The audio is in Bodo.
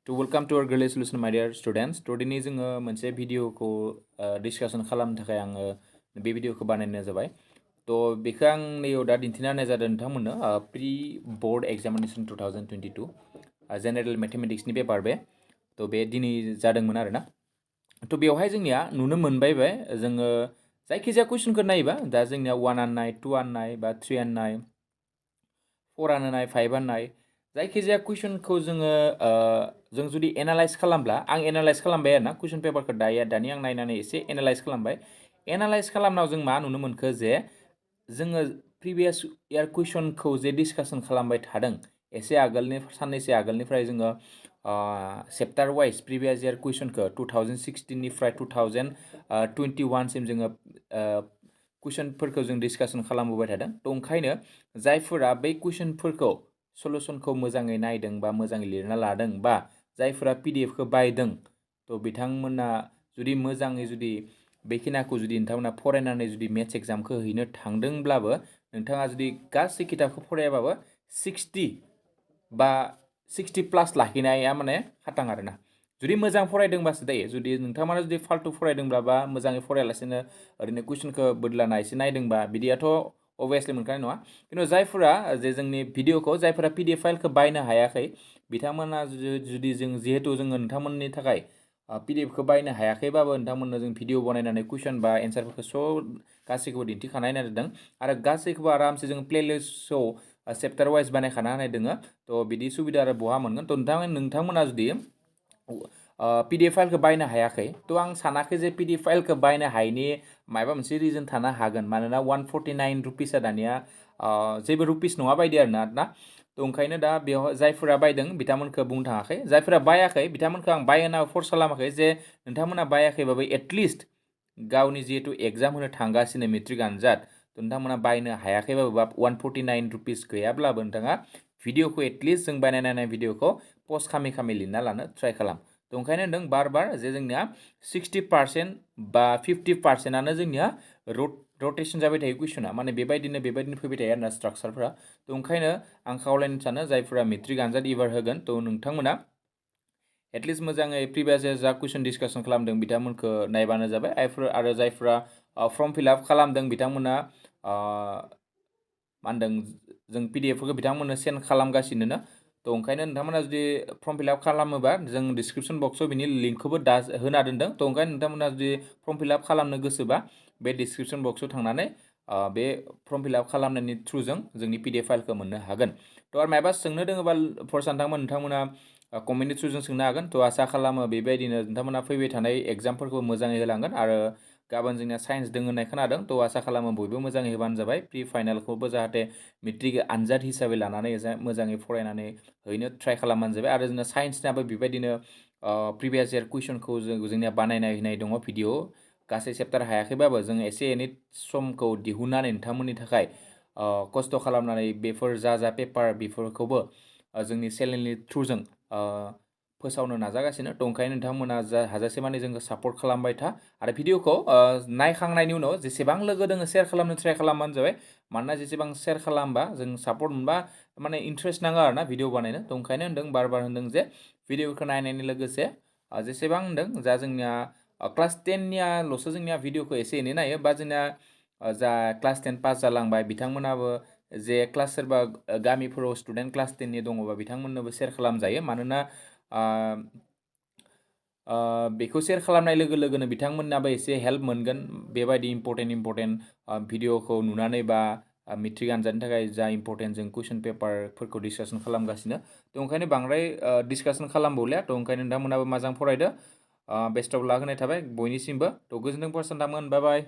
To welcome to our Girly Solution, my dear students. Today जोङो मोनसे भिडिअखौ डिसकासन खालामनो थाखाय आङो बे भिडिअखौ बानायनाय जाबाय। थ' बेखौ आं नैयाव दा दिन्थिना होनाय जादों नोंथांमोननो प्रि बोर्ड एग्जामिनेशन 2022 जेनेरेल मेथमेटिक्सनि पेपार बे। थ' बे दिनै जादोंमोन आरोना। थ' बेवहाय जोंनिया नुनो मोनबाय जोङो जायखिजाया कुइसनखौ नायोबा दा जोंनिया 1 आनो नाय 2 आनो नाय बा 3 आनो नाय 4 आनो नाय 5 आनो नाय जायखिजाया कुइसनखौ जों जुदि एनालाइज खालामब्ला आं एनालाइज खालामबाय आरोना कुइसन पेपारखौ दानि आं नायनानै एसे एनालाइज खालामबाय। एनालाइज खालामनायाव जों मा नुनो मोनखो जे जोङो प्रिभियास इयार कुइसनखौ जे डिसकासन खालामबाय थादों एसे आगोलनि साननैसो आगोलनिफ्राय जोङो चेप्टार वाइज प्रिभियास इयार कुइसनखौ 2016 निफ्राय 2021 सिम जोङो कुइसनफोरखौ जों डिसकासन खालामबोबाय थादों। थ' ओंखायनो जायफोरा बै कुइसनफोरखौ सलुसनखौ मोजाङै नायदों बा मोजाङै लिरना लादों बा जायफोरा पिडिएफखौ बायदों थ' बिथांमोना जुदि मोजाङै जुदि बेखिनिखौ जुदि नोंथांमोना फरायनानै जुदि मेथ्स एग्जामखौ हैनो थांदोंब्लाबो नोंथाङा जुदि गासै किताबखौ फरायाबाबो 60 बा 60 प्लास लाखिनाया माने खाथां आरोना। जुदि मोजां फरायदोंबासो दायो जुदि नोंथांमोना जुदि फाल्तु फरायदोंब्ला बा मोजाङै फरायालासेनो ओरैनो कुइसनखौ बोदलाना एसे नायदोंबा बिदियाथ' अभियासलि मोनखानाय नङा। खिन्थु जायफोरा जे जोंनि भिडिअखौ जायफोरा पिडिएफ फाइलखौ बायनो हायाखै बिथांमोना जुदि जों जिहेतु जोङो नोंथांमोननि थाखाय पिडिएफखौ बायनो हायाखैबाबो नोंथांमोननो जों भिडिअ बनायनानै कुइसन बा एन्सारफोरखौ गासैखौबो दिन्थिखानाय जादों आरो गासैखौबो आरामसे जों प्लेलिस्टआव चेप्टार वाइज बानायखाना होनाय दोङो। थ' बिदि सुबिदा आरो बहा मोनगोन थ' नोंथांमोना जुदि पिडिएफ फाइलखौ बायनो हायाखै थ' आं सानाखै जे पिडिएफ फाइलखौ बायनो हायैनि माबा मोनसे रिजन थानो हागोन मानोना 149 रुपिसआ दानिया जेबो रुपिस नङा बायदि आरोना थ' ओंखायनो दा बेयाव जायफोरा बायदों बिथांमोनखौ बुंनो थाङाखै जायफोरा बायाखै बिथांमोनखौ आं बाय होना फर्स खालामाखै जे नोंथांमोना बायाखैबाबो एटलिस्ट गावनि जिहेतु एग्जाम होनो थांगासिनो मेट्रिक आनजाद थ' नोंथांमोना बायनो हायाखैबाबो बा 149 रुपिस गैयाब्लाबो नोंथाङा भिडिअखौ एटलिस्ट जों बानायनाय भिडिअखौ पस्ट खामै लिरना लानो ट्राइ खालाम। थ' ओंखायनो होनदों बार जे जोंनिया 60% बा 50%आनो जोंनिया रटेसन जाबाय थायो कुइसना माने बेबायदिनो फैबाय थायो आरोना स्ट्राक्चारफोरा। थ' ओंखायनो आं खावलायनो सानो जायफोरा मेट्रिक आनजाद एबार होगोन थ' नोंथांमोना एटलिस्ट मोजाङै प्रिभियास जा कुइसन डिसकासन खालामदों बिथांमोनखौ नायबानो जाबाय आरो जायफोरा फर्म फिलआप खालामदों बिथांमोना मा होनदों जों पिडिएफफोरखौ बिथांमोननो सेन्ड खालामगासिनो। थ' ओंखायनो नोंथांमोना जुदि फर्म फिलआप खालामोबा जों डिसक्रिपसन बक्सआव बिनि लिंकखौबो होना दोनदों। थ' ओंखायनो नोंथांमोना जुदि फर्म फिलआप खालामनो गोसोबा बे डिसक्रिपसन बक्सआव थांनानै बे फर्म फिलआप खालामनायनि थ्रुजों जोंनि पिडिएफ फाइलखौ मोननो हागोन। थ' आरो मायबा सोंनो दोङोबा फरायसा नोंथांमोना कमेन्टनि थ्रुजों सोंनो हागोन। थ' आसा खालामो बेबायदिनो नोंथांमोना फैबाय थानाय एग्जामफोरखौ मोजाङै होलांगोन आरो गाबोन जोंनिया साइन्स दङ होननाय खोनादों। थ' आसा खालामो बयबो मोजाङै होबानो जाबाय प्रि फाइनालखौबो जाहाथे मेट्रिक आनजाद हिसाबै लानानै मोजाङै फरायनानै हैनो ट्राइ खालामबानो जाबाय आरो जोंना साइन्सनाबो बेबायदिनो प्रिभियास इयार कुइसनखौ जोंनिया बानायनाय होनाय दङ भिडिअ गासै चेप्टार हायाखैबाबो जों एसे एनै समखौ दिहुननानै नोंथांमोननि थाखाय खस्थ' खालामनानै बेफोर जा पेपार बेफोरखौबो जोंनि चेनेलनि थ्रुजों फोसावनो नाजागासिनो। थ' ओंखायनो नोंथांमोना हाजासे माने जोंखौ सापर्ट खालामबाय था आरो भिडिअखौ नायखांनायनि उनाव जेसेबां लोगो दोङो सेयार खालामनो ट्राइ खालामबानो जाबाय मानोना जेसेबां सेयार खालामबा जों सापर्ट मोनबा माने इन्ट्रेस्ट नाङो आरोना भिडिअ बानायनो। थ' ओंखायनो होनदों बार होनदों जे भिडिअखौ नायनायनि लोगोसे जेसेबां होनदों जा जोंनिया क्लास 10नियाल'सो जोंनिया भिडिअखौ एसे एनै नायो बा जोंनिया जा क्लास 10 पास जालांबाय बिथांमोनाबो जे क्लास सोरबा गामिफोराव स्टुडेन्ट क्लास 10नि दङबा बिथांमोननोबो सेयार खालामजायो मानोना बेखौ सेयार खालामनाय लोगो लोगोनो बिथांमोनाबो एसे हेल्प मोनगोन बेबायदि इम्परटेन्ट भिडिअखौ नुनानै बा मेट्रिक आनजादनि थाखाय जा इम्परटेन्ट जों कुइसन पेपारफोरखौ डिसकासन खालामगासिनो। थ' ओंखायनो बांद्राय डिसकासन खालामबावलिया। थ' ओंखायनो नोंथांमोनाबो मोजां फरायदो बेस्ट अफ लाक होनाय थाबाय बयनिसिमबो। थ' गोजोनथों फरायसा नोंथांमोन बाय बाय।